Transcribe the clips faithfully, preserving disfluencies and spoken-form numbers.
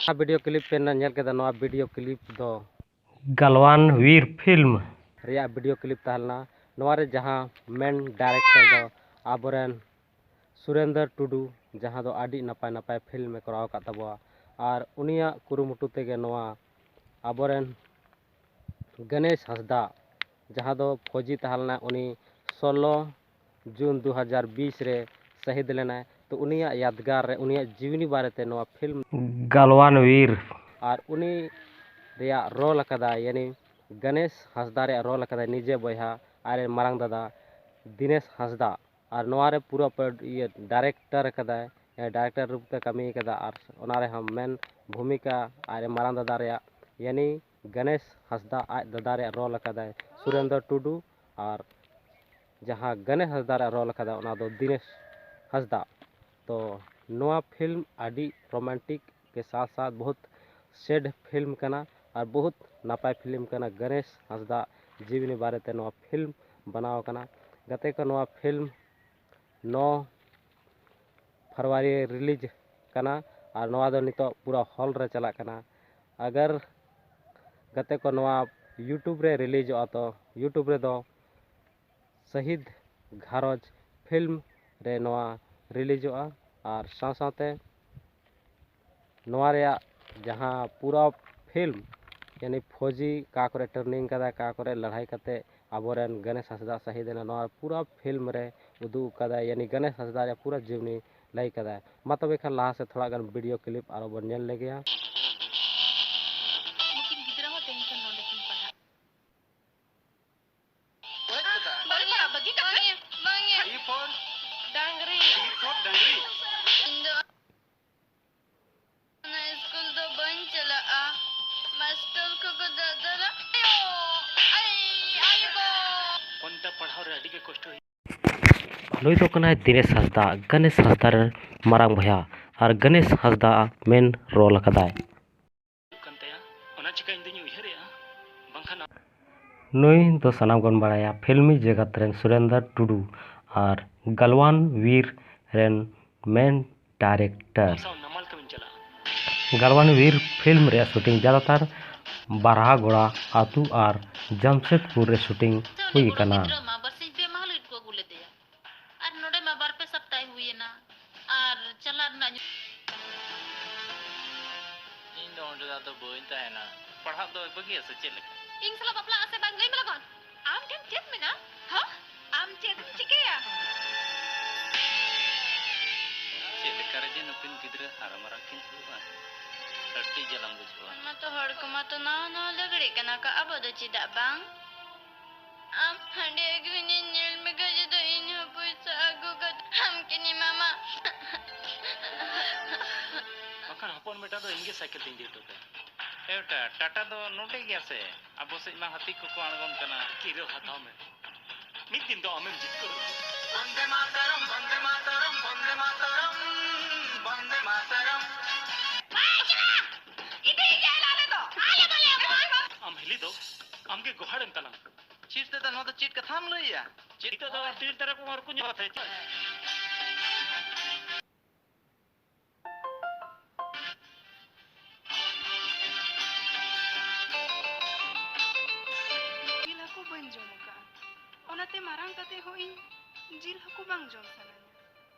ᱱᱚᱣᱟ video clip ᱯᱮ ᱧᱮᱞ ᱠᱮᱫᱟ, ᱱᱚᱣᱟ ᱵᱷᱤᱰᱤᱭᱳ ᱠᱞᱤᱯ ᱫᱚ ᱜᱟᱞᱣᱟᱱ ᱵᱤᱨ ᱯᱷᱤᱞᱢ ᱨᱮᱭᱟᱜ ᱵᱷᱤᱰᱤᱭᱳ ᱠᱞᱤᱯ ᱛᱟᱦᱮᱸ ᱞᱮᱱᱟ᱾ ᱱᱚᱣᱟ ᱨᱮ ᱡᱟᱦᱟᱸ ᱢᱮᱱ ᱰᱟᱭᱨᱮᱠᱴᱚᱨ ᱫᱚ ᱟᱵᱚᱨᱮᱱ ᱥᱩᱨᱮᱱᱫᱚᱨ ᱴᱩᱰᱩ, ᱡᱟᱦᱟᱸ ᱫᱚ ᱟᱹᱰᱤ ᱱᱟᱯᱟᱭ ᱱᱟᱯᱟᱭ ᱯᱷᱤᱞᱢ ᱮ ᱠᱚᱨᱟᱣ ᱟᱠᱟᱫ ᱛᱟᱵᱚᱣᱟ᱾ ᱟᱨ ᱩᱱᱤᱭᱟᱜ ᱠᱩᱨᱩᱢᱩᱴᱩ ᱛᱮᱜᱮ ᱱᱚᱣᱟ ᱟᱵᱚᱨᱮᱱ ᱜᱚᱱᱮᱥ ᱦᱟᱸᱥᱫᱟ, ᱡᱟᱦᱟᱸ ᱫᱚ ᱯᱷᱳᱡᱤ ᱛᱟᱦᱮᱸ ᱞᱮᱱᱟ, ᱩᱱᱤ ᱥᱳᱞᱳ ᱡᱩᱱ ᱫᱩ ᱦᱟᱡᱟᱨ ᱵᱤᱥ ᱨᱮ ᱥᱟᱹᱦᱤᱫ ᱞᱮᱱᱟᱭ᱾ ᱛᱚ ᱩᱱᱤᱭᱟᱜ ᱭᱟᱫᱽᱜᱟᱨ ᱨᱮ, ᱩᱱᱤᱭᱟᱜ ᱡᱤᱣᱱᱤ ᱵᱟᱨᱮᱛᱮ ᱱᱚᱣᱟ ᱯᱷᱤᱞᱢ ᱜᱟᱞᱣᱟᱱ ᱵᱤᱨ ᱟᱨ ᱩᱱᱤ ᱨᱮᱭᱟᱜ ᱨᱳᱞ ᱟᱠᱟᱫᱟᱭ, ᱭᱟᱱᱤ ᱜᱚᱱᱮᱥ ᱦᱟᱸᱥᱫᱟ ᱨᱮᱭᱟᱜ ᱨᱳᱞ ᱟᱠᱟᱫᱟᱭ ᱱᱤᱡᱮ ᱵᱚᱭᱦᱟ, ᱟᱡᱨᱮᱱ ᱢᱟᱨᱟᱝ ᱫᱟᱫᱟ ᱫᱤᱱᱮᱥ ᱦᱟᱸᱥᱫᱟ᱾ ᱟᱨ ᱱᱚᱣᱟ ᱨᱮ ᱯᱩᱨᱟᱹ ᱯᱟᱹ-, ᱤᱭᱟᱹ ᱰᱟᱭᱨᱮᱠᱴᱚᱨ ᱟᱠᱟᱫᱟᱭ, ᱰᱟᱭᱨᱮᱠᱴᱚᱨ ᱨᱩᱯ ᱛᱮ ᱠᱟᱹᱢᱤ ᱟᱠᱟᱫᱟ᱾ ᱟᱨ ᱚᱱᱟ ᱨᱮᱦᱚᱸ ᱢᱮᱱ ᱵᱷᱩᱢᱤᱠᱟ ᱟᱡ ᱢᱟᱨᱟᱝ ᱫᱟᱫᱟ ᱨᱮᱭᱟᱜ, ᱭᱟᱱᱤ ᱜᱚᱱᱮᱥ ᱦᱟᱸᱥᱫᱟ ᱟᱡ ᱫᱟᱫᱟ ᱨᱮᱭᱟᱜ ᱨᱳᱞ ᱟᱠᱟᱫᱟᱭ ᱥᱩᱨᱮᱱᱫᱨᱚ ᱴᱩᱰᱩ᱾ ᱟᱨ ᱡᱟᱦᱟᱸ ᱜᱚᱱᱮᱥ ᱦᱟᱸᱥᱫᱟ ᱨᱮᱭᱟᱜ ᱨᱳᱞ ᱟᱠᱟᱫᱟ, ᱚᱱᱟ ᱫᱚ ᱫᱤᱱᱮᱥ ᱦᱟᱸᱥᱫᱟ᱾ ᱛᱚ ᱱᱚᱣᱟ ᱯᱷᱤᱞᱢ ᱟᱹᱰᱤ ᱨᱳᱢᱟᱱᱴᱤᱠ ᱠᱮ ᱥᱟᱛᱷ ᱥᱟᱛᱷ ᱵᱚᱦᱩᱛ ᱥᱮᱰ ᱯᱷᱤᱞᱢ ᱠᱟᱱᱟ ᱟᱨ ᱵᱚᱦᱩᱛ ᱱᱟᱯᱟᱭ ᱯᱷᱤᱞᱢ ᱠᱟᱱᱟ᱾ ᱜᱚᱱᱮᱥ ᱦᱟᱸᱥᱫᱟ ᱡᱤᱣᱱᱤ ᱵᱟᱨᱮᱛᱮ ᱱᱚᱣᱟ ᱯᱷᱤᱞᱢ ᱵᱮᱱᱟᱣ ᱟᱠᱟᱱᱟ᱾ ᱜᱟᱛᱮ ᱠᱚ, ᱱᱚᱣᱟ ᱯᱷᱤᱞᱢ ᱱᱚ ᱯᱷᱮᱵᱽᱨᱩᱣᱟᱨᱤ ᱨᱤᱞᱤᱡᱽ ᱠᱟᱱᱟ ᱟᱨ ᱱᱚᱣᱟ ᱫᱚ ᱱᱤᱛᱚᱜ ᱯᱩᱨᱟᱹ ᱦᱚᱞ ᱨᱮ ᱪᱟᱞᱟᱜ ᱠᱟᱱᱟ᱾ ᱟᱜᱟᱨ ᱜᱟᱛᱮ ᱠᱚ, ᱱᱚᱣᱟ YouTube ᱨᱮ ᱨᱤᱞᱤᱡᱚᱜᱼᱟ, ᱛᱚ YouTube ᱨᱮᱫᱚ ᱥᱟᱹᱦᱤᱫ ᱜᱷᱟᱨᱚᱸᱡᱽ ᱯᱷᱤᱞᱢ ᱨᱮ ᱱᱚᱣᱟ ᱨᱤᱞᱤᱡᱚᱜᱼᱟ᱾ ᱟᱨ ᱥᱟᱶ ᱥᱟᱶᱛᱮ ᱱᱚᱣᱟ ᱨᱮᱭᱟᱜ ᱡᱟᱦᱟᱸ ᱯᱩᱨᱟᱹ ᱯᱷᱤᱞᱢ, ᱭᱟᱱᱤ ᱯᱷᱳᱡᱤ ᱚᱠᱟ ᱠᱚᱨᱮ ᱴᱨᱮᱱᱤᱝ ᱠᱟᱫᱟ, ᱚᱠᱟ ᱠᱚᱨᱮ ᱞᱟᱹᱲᱦᱟᱹᱭ ᱠᱟᱛᱮ ᱟᱵᱚᱨᱮᱱ ᱜᱚᱱᱮᱥ ᱦᱟᱸᱥᱫᱟ ᱥᱟᱹᱦᱤᱫ ᱮᱱᱟ, ᱱᱚᱣᱟ ᱯᱩᱨᱟᱹ ᱯᱷᱤᱞᱢ ᱨᱮ ᱩᱫᱩᱜ ᱠᱟᱫᱟᱭ, ᱭᱟᱱᱤ ᱜᱚᱱᱮᱥ ᱦᱟᱸᱥᱫᱟ ᱨᱮᱭᱟᱜ ᱯᱩᱨᱟᱹ ᱡᱤᱣᱱᱤ ᱞᱟᱹᱭ ᱠᱟᱫᱟᱭ᱾ ᱢᱟ ᱛᱚᱵᱮ ᱠᱷᱟᱱ ᱞᱟᱦᱟ ᱥᱮᱫ ᱛᱷᱚᱲᱟ ᱜᱟᱱ ᱵᱷᱤᱰᱤᱭᱳ ᱠᱞᱤᱯ ᱟᱨᱚ ᱵᱚᱱ ᱧᱮᱞ ᱞᱮᱜᱮᱭᱟ᱾ ᱱᱩᱠᱤᱱ ᱜᱤᱫᱽᱨᱟᱹ ᱦᱚᱸ ᱛᱮᱦᱮᱧ ᱠᱷᱚᱱ ᱱᱚᱰᱮ ᱠᱤᱱ ᱯᱟᱲᱦᱟᱜ᱾ ᱵᱟᱹᱜᱤ ᱠᱟᱜ ᱢᱮ᱾ ᱵᱟᱝ ᱜᱮ᱾ ᱰᱟᱝᱨᱤ᱾ ᱤᱧ ᱫᱚ ᱚᱱᱟ ᱥᱠᱩᱞ ᱫᱚ ᱵᱟᱹᱧ ᱪᱟᱞᱟᱜᱼᱟ᱾ ᱢᱟᱥᱴᱟᱨ ᱠᱚᱠᱚ ᱫᱟᱫᱟᱞᱟ᱾ ᱟᱭᱳ! ᱟᱭ! ᱟᱭᱳ ᱜᱚ! ᱚᱱᱛᱮ ᱯᱟᱲᱦᱟᱣ ᱨᱮ ᱟᱹᱰᱤ ᱜᱮ ᱠᱚᱥᱴᱚ ᱦᱩᱭᱩᱜᱼᱟ᱾ ᱱᱩᱭ ᱫᱚ ᱠᱟᱱᱟᱭ ᱫᱤᱱᱮᱥ ᱦᱟᱸᱥᱫᱟ, ᱜᱚᱱᱮᱥ ᱦᱟᱸᱥᱫᱟ ᱨᱮᱱ ᱢᱟᱨᱟᱝ ᱵᱚᱭᱦᱟ, ᱟᱨ ᱜᱚᱱᱮᱥ ᱦᱟᱸᱥᱫᱟ ᱢᱮᱱ ᱨᱳᱞ ᱟᱠᱟᱫᱟᱭ᱾ ᱦᱩᱭᱩᱜ ᱠᱟᱱ ᱛᱟᱭᱟ, ᱚᱱᱟ ᱪᱤᱠᱟ ᱤᱧ ᱫᱩᱧ ᱩᱭᱦᱟᱹᱨᱮᱜᱼᱟ, ᱵᱟᱝᱠᱷᱟᱱ ᱱᱩᱭ ᱫᱚ ᱥᱟᱱᱟᱢ ᱵᱚᱱ ᱵᱟᱲᱟᱭᱟ ᱯᱷᱤᱞᱢᱤ ᱡᱮᱜᱟᱛ ᱨᱮᱱ ᱥᱩᱨᱮᱱᱫᱨᱚ ᱴᱩᱰᱩ ᱟᱨ ᱜᱟᱞᱣᱟᱱ ᱵᱤᱨ ᱨᱮᱱ ᱢᱮᱱ ᱰᱟᱭᱨᱮᱠᱴᱚᱨ᱾ ᱥᱟᱶ ᱱᱟᱢᱟᱞ ᱠᱟᱹᱢᱤᱧ ᱪᱟᱞᱟᱜᱼᱟ᱾ ᱜᱟᱲᱣᱟᱱ ᱵᱤᱨ ᱯᱷᱤᱞᱢ ᱨᱮᱭᱟᱜ ᱥᱩᱴᱤᱝ ᱡᱟᱫᱟᱛᱟᱨ ᱵᱟᱨᱦᱟᱜᱚᱲᱟ ᱟᱹᱛᱩ ᱟᱨ ᱡᱟᱢᱥᱮᱫᱽᱯᱩᱨ ᱨᱮ ᱥᱩᱴᱤᱝ ᱦᱩᱭ ᱟᱠᱟᱱᱟ᱾ ᱜᱤᱫᱽᱨᱟᱹ ᱢᱟ ᱵᱟᱨᱥᱤᱧ ᱯᱮ ᱢᱟᱦᱟ ᱞᱟᱹᱜᱤᱫ ᱠᱚ ᱟᱹᱜᱩ ᱞᱮᱫᱮᱭᱟ᱾ ᱟᱨ ᱱᱚᱰᱮ ᱢᱟ ᱵᱟᱨ ᱯᱮ ᱥᱟᱯᱛᱟᱭ ᱦᱩᱭᱮᱱᱟ᱾ ᱟᱨ ᱪᱟᱞᱟᱜ ᱨᱮᱱᱟᱜ ᱧᱩ- ᱤᱧ ᱫᱚ ᱚᱸᱰᱮ ᱫᱚ ᱟᱫᱚ ᱵᱟᱹᱧ ᱛᱟᱦᱮᱱᱟ᱾ ᱯᱟᱲᱦᱟᱜ ᱫᱚ ᱵᱟᱹᱜᱤᱭᱟ ᱥᱮ ᱪᱮᱫ ᱞᱮᱠᱟ? ᱤᱧ ᱥᱟᱞᱟᱜ ᱵᱟᱯᱞᱟᱜ ᱟᱥᱮ ᱵᱟᱝ? ᱞᱟᱹᱭ ᱢᱮ ᱞᱚᱜᱚᱱ᱾ ᱟᱢ ᱴᱷᱮᱱ ᱪᱮᱫ ᱢᱮᱱᱟᱜᱼᱟ? ᱦᱟ? ᱟᱢ ᱪᱮᱫ ᱮᱢ ᱪᱤᱠᱟᱹᱭᱟ? ᱪᱮᱫ ᱞᱮᱠᱟ ᱨᱮ ᱡᱮ ᱱᱩᱠᱤᱱ ᱜᱤᱫᱽᱨᱟᱹ ᱦᱟᱨᱟ ᱢᱟᱨᱟᱝ ᱠᱤᱱ ᱦᱩᱭᱩᱜᱼᱟ, ᱟᱹᱰᱤ ᱡᱟᱞᱟᱢ ᱵᱩᱡᱷᱟᱹᱣᱟ᱾ ᱚᱱᱟ ᱛᱚ ᱦᱚᱲ ᱠᱚᱢᱟ ᱛᱚ ᱱᱟᱣᱟ ᱱᱟᱣᱟ ᱞᱟᱜᱽᱲᱮᱜ ᱠᱟᱱᱟ ᱠᱚ, ᱟᱵᱚ ᱫᱚ ᱪᱮᱫᱟᱜ ᱵᱟᱝ? ᱟᱢ ᱦᱟᱸᱰᱮ ᱟᱹᱜᱩᱧ ᱧᱮᱞ ᱢᱮ ᱜᱟᱡᱮ ᱫᱚ ᱤᱧ ᱦᱚᱸ ᱯᱚᱭᱥᱟ ᱟᱹᱜᱩ ᱠᱟᱛᱮ ᱟᱢ ᱠᱤᱱ ᱮᱢᱟᱢᱟ᱾ ᱵᱟᱠᱷᱟᱱ ᱦᱚᱯᱚᱱ ᱵᱮᱴᱟ ᱫᱚ ᱤᱧ ᱜᱮ ᱥᱟᱭᱠᱮᱞ ᱛᱤᱧ ᱤᱫᱤ ᱦᱚᱴᱚ ᱠᱟᱭᱟ᱾ ᱮ ᱵᱮᱴᱟ, ᱴᱟᱴᱟ ᱫᱚ ᱱᱚᱰᱮ ᱜᱮᱭᱟ ᱥᱮ? ᱟᱵᱚ ᱥᱮᱫ ᱢᱟ ᱦᱟᱹᱛᱤ ᱠᱚᱠᱚ ᱟᱬᱜᱚᱱ ᱠᱟᱱᱟ᱾ ᱠᱤᱨᱟᱹ ᱦᱟᱛᱟᱣ ᱢᱮ, ᱢᱤᱫ ᱫᱤᱱ ᱫᱚ ᱟᱢᱮᱢ ᱡᱤᱛᱠᱟᱹᱨᱚᱜ ᱜᱮᱭᱟ᱾ ᱵᱚᱱᱫᱮ ᱢᱟᱛᱟᱨᱟᱢ, ᱵᱚᱱᱫᱮ ᱢᱟᱛᱟᱨᱟᱢ, ᱵᱚᱱᱫᱮ ᱢᱟᱛᱟᱨᱟᱢ, ᱵᱚᱱᱫᱮ ᱢᱟᱛᱟᱨᱟᱢ᱾ ᱵᱟᱭ ᱪᱟᱞᱟᱜᱼᱟ! ᱤᱫᱤᱭᱮᱭᱟ ᱟᱞᱮ ᱫᱚ! ᱟᱞᱮ ᱵᱟᱞᱮ ᱟᱹᱜᱩᱣᱟ! ᱟᱢ ᱦᱤᱞᱤ ᱫᱚ ᱟᱢᱜᱮ ᱜᱚᱦᱟᱲᱮᱢ ᱛᱟᱞᱟᱝ᱾ ᱪᱮᱫ ᱫᱟᱫᱟ, ᱱᱚᱣᱟ ᱫᱚ ᱪᱮᱫ ᱠᱟᱛᱷᱟᱢ ᱞᱟᱹᱭᱮᱜᱼᱟ? ᱪᱮᱫ? ᱱᱤᱛᱚᱜ ᱫᱚ ᱛᱤᱨ ᱛᱟᱨᱟ ᱠᱚ ᱟᱨ ᱠᱚ ᱧᱟᱢᱟ ᱛᱟᱦᱮᱸ᱾ ᱡᱤᱞ ᱦᱟᱹᱠᱩ ᱵᱟᱹᱧ ᱡᱚᱢ ᱟᱠᱟᱫᱼᱟ, ᱚᱱᱟᱛᱮ ᱢᱟᱨᱟᱝ ᱠᱟᱛᱮ ᱦᱚᱸ ᱤᱧ ᱡᱤᱞ ᱦᱟᱹᱠᱩ ᱵᱟᱝ ᱡᱚᱢ ᱥᱟᱱᱟᱧᱟ᱾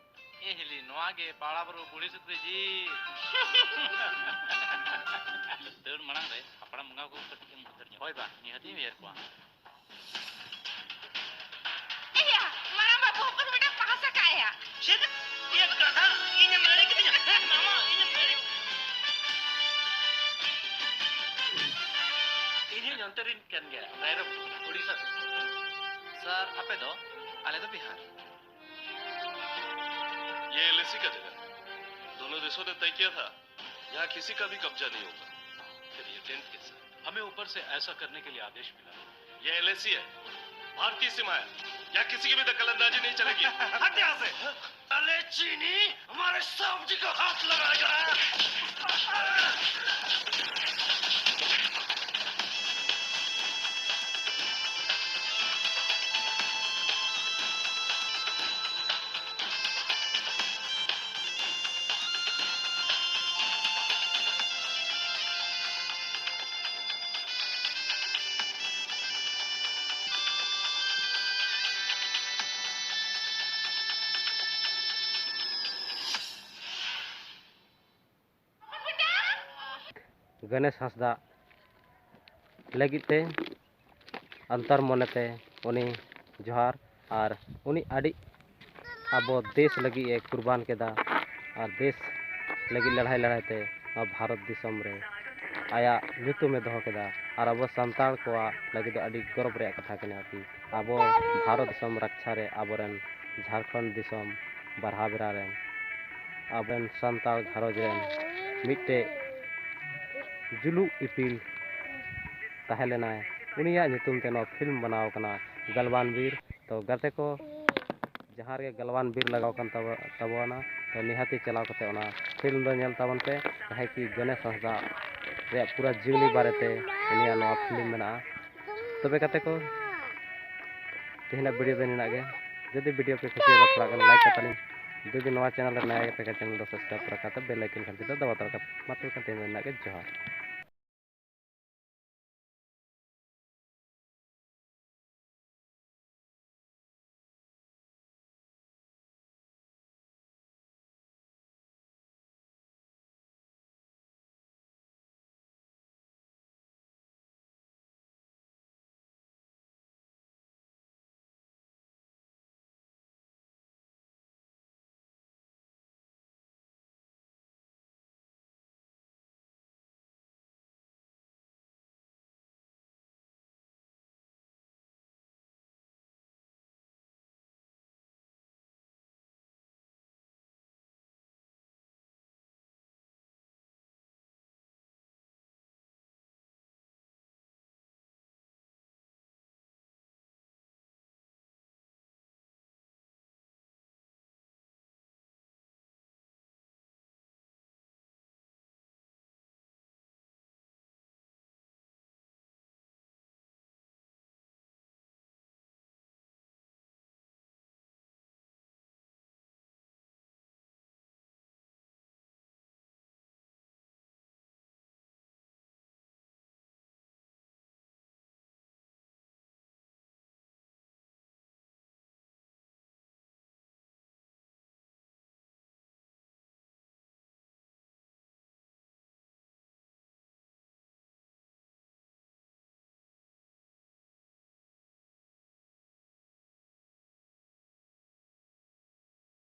ᱮ ᱦᱤᱞᱤ, ᱱᱚᱣᱟ ᱜᱮ ᱯᱟᱲᱟ ᱵᱩᱨᱩ ᱵᱩᱲᱦᱤ ᱥᱩᱠᱨᱤ ᱡᱤᱞ᱾ ᱫᱟᱹᱲ ᱢᱟᱲᱟᱝ ᱨᱮ ᱦᱟᱯᱲᱟᱢ ᱵᱚᱸᱜᱟ ᱠᱚ ᱠᱟᱹᱴᱤᱡ ᱮᱢ ᱩᱭᱦᱟᱹᱨ ᱧᱚᱜ᱾ ᱦᱳᱭ ᱵᱟ, ᱱᱤᱦᱟᱹᱛ ᱤᱧ ᱩᱭᱦᱟᱹᱨ ᱠᱚᱣᱟ᱾ ᱮᱭᱟ, ᱢᱟᱨᱟᱝ ᱵᱟᱹᱵᱩ ᱦᱚᱯᱚᱱ ᱢᱤᱫᱴᱟᱝ ᱯᱟᱦᱟᱥᱟ ᱠᱟᱜ ᱮᱭᱟ᱾ ᱪᱮᱫ? ᱤᱭᱟᱹ ᱜᱟᱫᱷᱟ, ᱤᱧᱮᱢ ᱮᱲᱮ ᱠᱤᱫᱤᱧᱟ᱾ ᱦᱮᱸ, ᱢᱟᱢᱟ, ᱤᱧᱮᱢ ᱮᱲᱮ᱾ ᱤᱧ ᱦᱚᱸᱧ ᱚᱱᱛᱮ ᱨᱤᱱ ᱠᱟᱱ ᱜᱮᱭᱟ, ᱨᱟᱭᱨᱚᱝᱯᱩᱨ, ᱳᱰᱤᱥᱟ ᱥᱮᱫ᱾ ᱥᱟᱨ, ᱟᱯᱮ ᱫᱚ? ᱟᱞᱮ ᱫᱚ ᱵᱤᱦᱟᱨ᱾ ये एलएसी का जगह है। दोनों देशों ने तय किया था, यहाँ किसी का भी कब्जा नहीं होगा। फिर ये टेंट कैसा? हमें ऊपर से ऐसा करने के लिए आदेश मिला। ये एलएसी है, भारतीय सीमा है, यहाँ किसी की भी दखल अंदाजी नहीं चलेगी। हट यहाँ से। साले चीनी हमारे सब्जी को हाथ लगाएगा। ᱜᱚᱱᱮᱥ ᱦᱟᱸᱥᱫᱟ ᱞᱟᱹᱜᱤᱫ ᱛᱮ ᱚᱱᱛᱚᱨ ᱢᱚᱱᱮᱛᱮ ᱩᱱᱤ ᱡᱚᱦᱟᱨ᱾ ᱟᱨ ᱩᱱᱤ ᱟᱹᱰᱤ ᱟᱵᱚ ᱫᱮᱥ ᱞᱟᱹᱜᱤᱫ ᱮ ᱠᱩᱨᱵᱟᱱ ᱠᱮᱫᱟ ᱟᱨ ᱫᱮᱥ ᱞᱟᱹᱜᱤᱫ ᱞᱟᱹᱲᱦᱟᱹᱭ ᱞᱟᱹᱲᱦᱟᱹᱭ ᱛᱮ ᱱᱚᱣᱟ ᱵᱷᱟᱨᱚᱛ ᱫᱤᱥᱚᱢ ᱨᱮ ᱟᱭᱟᱜ ᱧᱩᱛᱩᱢ ᱮ ᱫᱚᱦᱚ ᱠᱮᱫᱟ᱾ ᱟᱨ ᱟᱵᱚ ᱥᱟᱱᱛᱟᱲ ᱠᱚᱣᱟᱜ ᱞᱟᱹᱜᱤᱫ ᱫᱚ ᱟᱹᱰᱤ ᱜᱚᱨᱚᱵᱽ ᱨᱮᱭᱟᱜ ᱠᱟᱛᱷᱟ ᱠᱟᱱᱟ ᱠᱤ ᱟᱵᱚ ᱵᱷᱟᱨᱚᱛ ᱫᱤᱥᱚᱢ ᱨᱟᱠᱪᱷᱟ ᱨᱮ ᱟᱵᱚᱨᱮᱱ ᱡᱷᱟᱲᱠᱷᱚᱸᱰ ᱫᱤᱥᱚᱢ ᱵᱟᱨᱦᱟ ᱵᱮᱨᱟ ᱨᱮᱱ ᱟᱵᱚᱨᱮᱱ ᱥᱟᱱᱛᱟᱲ ᱜᱷᱟᱨᱚᱸᱡᱽ ᱨᱮᱱ ᱢᱤᱫᱴᱮᱡ ᱡᱩᱞᱩᱜ ᱤᱯᱤᱞ ᱛᱟᱦᱮᱸ ᱞᱮᱱᱟᱭ, ᱩᱱᱤᱭᱟᱜ ᱧᱩᱛᱩᱢ ᱛᱮ ᱱᱚᱣᱟ ᱯᱷᱤᱞᱢ ᱵᱮᱱᱟᱣ ᱠᱟᱱᱟ ᱜᱟᱞᱣᱟᱱ ᱵᱤᱨ᱾ ᱛᱚ ᱜᱟᱛᱮ ᱠᱚ, ᱡᱟᱦᱟᱸ ᱨᱮᱜᱮ ᱜᱟᱞᱣᱟᱱ ᱵᱤᱨ ᱞᱟᱜᱟᱣ ᱠᱟᱱ ᱛᱟᱵᱚ- ᱛᱟᱵᱚᱱᱟ, ᱛᱚ ᱱᱤᱦᱟᱹᱛᱤ ᱪᱟᱞᱟᱣ ᱠᱟᱛᱮ ᱚᱱᱟ ᱯᱷᱤᱞᱢ ᱫᱚ ᱧᱮᱞ ᱛᱟᱵᱚᱱ ᱯᱮ, ᱡᱟᱦᱟᱸᱭ ᱠᱤ ᱜᱚᱱᱮᱥ ᱦᱟᱸᱥᱫᱟ ᱨᱮᱭᱟᱜ ᱯᱩᱨᱟᱹ ᱡᱤᱭᱚᱱᱤ ᱵᱟᱨᱮᱛᱮ ᱩᱱᱤᱭᱟᱜ ᱱᱚᱣᱟ ᱯᱷᱤᱞᱢ ᱢᱮᱱᱟᱜᱼᱟ᱾ ᱛᱚᱵᱮ ᱜᱟᱛᱮ ᱠᱚ, ᱛᱮᱦᱮᱧᱟᱜ ᱵᱷᱤᱰᱤᱭᱳ ᱫᱚ ᱱᱤᱱᱟᱹᱜ ᱜᱮ᱾ ᱡᱩᱫᱤ ᱵᱷᱤᱰᱤᱭᱳ ᱯᱮ ᱠᱩᱥᱤᱭᱟᱫᱟ, ᱛᱷᱚᱲᱟ ᱜᱟᱱ ᱞᱟᱭᱤᱠ ᱠᱟᱛᱟ ᱞᱤᱧ᱾ ᱡᱩᱫᱤ ᱱᱚᱣᱟ ᱪᱮᱱᱮᱞ ᱨᱮ ᱱᱟᱭᱟ ᱜᱮᱯᱮ ᱠᱷᱟᱱ, ᱪᱮᱱᱮᱞ ᱫᱚ ᱥᱟᱵᱥᱠᱨᱟᱭᱤᱵ ᱛᱚᱨᱟ ᱠᱟᱛᱮ ᱵᱮᱞ ᱟᱭᱠᱚᱱ ᱜᱷᱟᱱᱴᱤ ᱫᱚ ᱫᱟᱵᱟᱣ ᱛᱚᱨᱟ ᱠᱟᱜ ᱯᱮ᱾ ᱢᱟ ᱛᱚᱵᱮ ᱠᱷᱟᱱ ᱛᱮᱦᱮᱧ ᱫᱚ ᱱᱤᱱᱟᱹᱜ ᱜᱮ᱾ ᱡᱚᱦᱟᱨ᱾